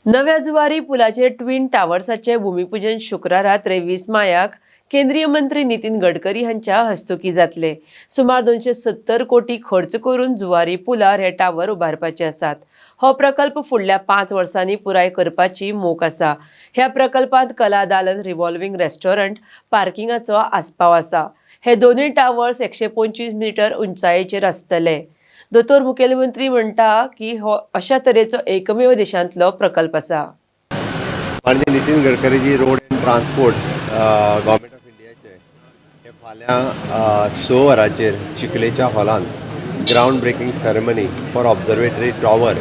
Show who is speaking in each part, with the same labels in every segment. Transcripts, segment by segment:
Speaker 1: नव्या जुवारी पुलाचेर ट्विन टावर्साचे भूमिपूजन शुक्रारा 23 मायाक केंद्रीय मंत्री नितीन गडकरी हांच्या हस्तुकी जातले. सुमार 270 कोटी खर्च करून जुवारी पुलार हे टावर उबारपाचे आसात. हो प्रकल्प फुडल्या 5 वर्सांनी पुराय करपाची मोख आसा. ह्या प्रकल्पांत कला दालन, रिव्हॉल्विंग रेस्टॉरंट, पार्किंगाचो आस्पाव आसा. हे दोनूय टावर्स 125 मिटर उंचायेचेर आसतले. दोतोर मुखेलमंत्री म्हणटा की हो अशा तरेचो एकमेव देशांतलो प्रकल्प आसा.
Speaker 2: माननीय Nitin गडकरीजी, road and transport, government of इंडियाचे, हे फाल्यां 6 वरांचेर चिखलेच्या हॉलांत ground breaking ceremony for observatory tower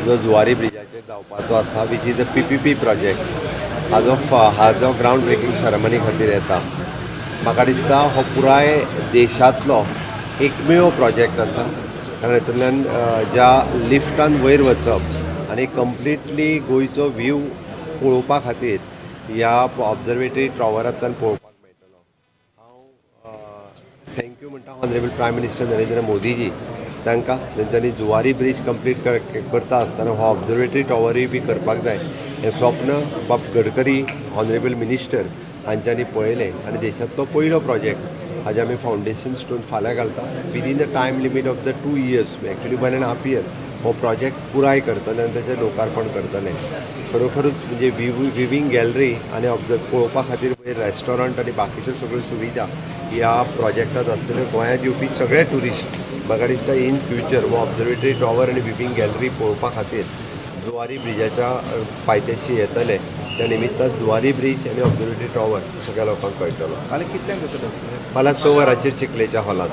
Speaker 2: जो जुवारी ब्रिजाचेर जावपाचो आसा, which is a PPP project, हाजो ग्रावंड ब्रेकींग सेरेमनी खातीर येता. म्हाका दिसता हो पुराय देशांतलो एकमेव प्रोजेक्ट आसा, कारण हितूंतल्यान ज्या लिफ्टान वयर वचप आनी कंप्लिटली गोंयचो व्यू पळोवपा खातीर ह्या ऑब्जर्वेटरी टॉवरांतल्यान पळोवपाक मेळटलो. हांव thank you म्हणटा ऑनरेबल प्रायम मिनिस्टर नरेंद्र मोदीजी तांकां, तेंच्यांनी जुवारी ब्रीज कंप्लीट करता आसतना हो ऑब्जर्वेटरी टॉवरूय बी करपाक जाय हें स्वप्न बाब गडकरी, ऑनरेबल मिनिस्टर हांच्यांनी पळयलें आनी देशांतलो पयलो प्रोजेक्ट हाजें आमी फावंडेशन स्टोन फाल्यां घालता. Within the time limit of the 2 years, actually 1.5 year, हो प्रोजेक्ट पुराय करतले आनी ताचें लोकार्पण करतले. खरोखरूच म्हणजे विविंग गॅलरी आनी ऑब्जर्व पळोवपा खातीर वयर रेस्टॉरंट आनी बाकीच्यो सगळ्यो सुविधा ह्या प्रोजेक्टात आसतल्यो. गोंयांत येवपी सगळे ट्युरिस्ट, म्हाका दिसता, इन फ्युचर हो ऑब्जर्वेटरी टॉवर आनी विविंग गॅलरी पळोवपा खातीर जुवारी ब्रिजाच्या पायथ्याशी येतले. त्या निमित्तान जुवारी ब्रीज आनी ऑब्जर्वेटरी टॉवर सगळ्या लोकांक कळटलो.
Speaker 3: फाल्यां कितल्यांक जातलो?
Speaker 2: फाल्यां 6 वरांचेर चिखलेच्या हॉलांत.